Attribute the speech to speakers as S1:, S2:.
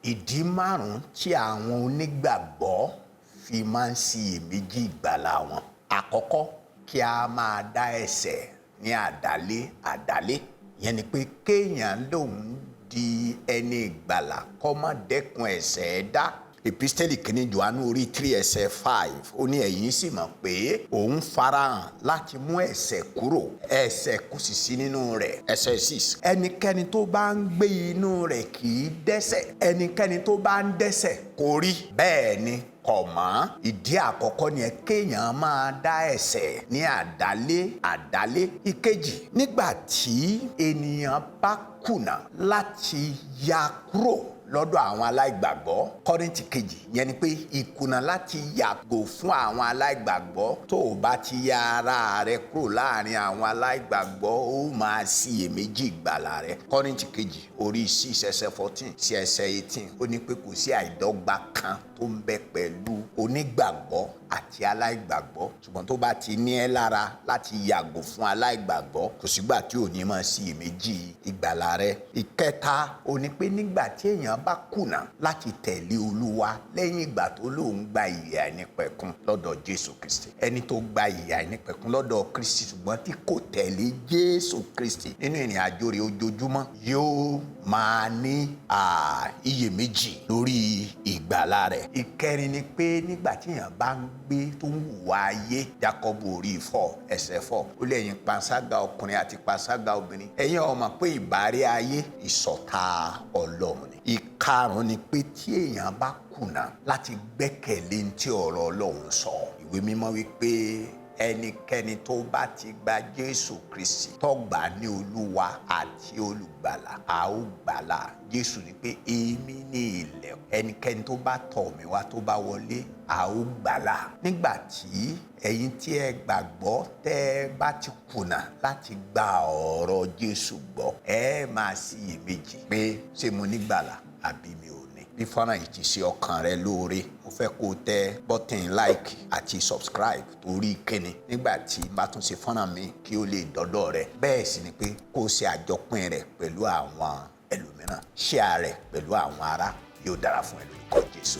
S1: Ìdí márùn-ún tí àwọn onígbàgbọ́ fi máa ń ṣiyèméjì ìgbàlà wọn. Àkọ́kọ́, kí a máa dá ẹ̀ṣẹ̀ ní àdálé àdálé. Ìyẹn ni pé kéèyàn lòun di ẹni ìgbàlà kó má dẹ́kun ẹ̀ṣẹ̀ dá. Epistẹ́lì kìíní Jòhánù orí 3 ẹsẹ̀ 5, ó ní, "Ẹ̀yin sì mọ̀ pé òun farahàn láti mú ẹ̀ṣẹ̀ kúrò, ẹ̀ṣẹ̀ kò sì sí nínú rẹ̀." Ẹsẹ̀ 6, ẹnikẹ́ni tó bá ń gbé inú rẹ̀ kì í dẹ́ṣẹ̀, ẹnikẹ́ni tó bá ń dẹ́ṣẹ̀ kò rí, bẹ́ẹ̀ ni kò mọ̀. Ìdí àkọ́kọ́ ni ẹ, kéèyàn máa dá ẹ̀ṣẹ̀ ní àdálé àdálé. Ìkejì, nígbà tí ènìyàn bá kùnà láti ya kúrò lọ́dọ̀ àwọn aláìgbàgbọ́. Kọ́ríńtì kejì, yẹn ni pé ìkùnà láti yàgò fún àwọn aláìgbàgbọ́. Tó o bá ti ya ara rẹ kúrò láàrin àwọn aláìgbàgbọ́, ó máa ṣiyèméjì ìgbàlà rẹ. Kọ́ríńtì kejì orí 6 ẹsẹ̀ 14 sí ẹsẹ̀ 18, ó ní pé kò sí àìdọ́gba kan tó ń bẹ pẹ̀lú onígbàgbọ́ àti aláìgbàgbọ́, ṣùgbọ́n tó bá ti ní ẹ lára láti yàgò fún aláìgbàgbọ́, kò sígbà tí ò ní máa ṣiyèméjì ìgbàlà rẹ. Ìkẹta, ó ní pé nígbà tí èèyàn bá kùnà láti tẹ̀lé Olúwa lẹ́yìn ìgbà tó lóun gba ìyè àìnípẹ̀kun lọ́dọ̀ Jésù Kristi. Ẹni tó gba ìyè àìnípẹ̀kun lọ́dọ̀ Kristi ṣùgbọ́n tí kò tẹ̀lé Jésù Kristi nínú ìrìn àjò rẹ̀ ojoojúmọ́, yóò máa ní iyèméjì lórí ìgbàlà rẹ̀. Ìkẹrin ni pé nígbà tí èèyàn bá ń gbé tó ń hùwà ayé. Jákọ́bù orí 4 ẹsẹ̀ 4, ó lé, "Ẹ̀yin panṣágà ọkùnrin àti panṣágà obìnrin, ẹ̀yin ò mọ̀ pé ìbárẹ́ ayé ìṣọ̀tá Ọlọ́run ni?" Ìkarùn ni pé tí èèyàn bá kùnà láti gbẹ́kẹ̀lé ní tí ọ̀rọ̀ Ọlọ́run sọ. Ìwé Mímọ́ wípé ẹnikẹ́ni tó bá ti gba Jésù Kristi, tó gbà ní Olúwa àti Olùgbàlà, a ó gbàlà. Jésù ní pé, "Èmi ní ilẹ̀kùn, ẹnikẹ́ni tó bá tọ̀ mí wá, tó bá wọlé, a ó gbàlà." Nígbà tí ẹ̀yin tí ẹ gbàgbọ́, tẹ́ ẹ bá ti kùnà láti gba ọ̀rọ̀ Jésù gbọ́, ẹ máa ṣiyèméjì pé ṣé mo nígbàlà àbí mi ò ní. Bí fọ́nrán yìí ti ṣe ọkàn rẹ lóore, mo fẹ́ kó o tẹ button like àti subscribe, torí kíni? Nígbà tí bá tún ṣe fọ́nrán mi, kí ó lè dọ́dọ̀ rẹ. Bẹ́ẹ̀ sì ni pé kó o ṣe àjọpín rẹ̀ pẹ̀lú àwọn ẹlòmíràn, share rẹ̀ pẹ̀lú àwọn ará. Yóò dára fún ẹ lórúkọ Jésù.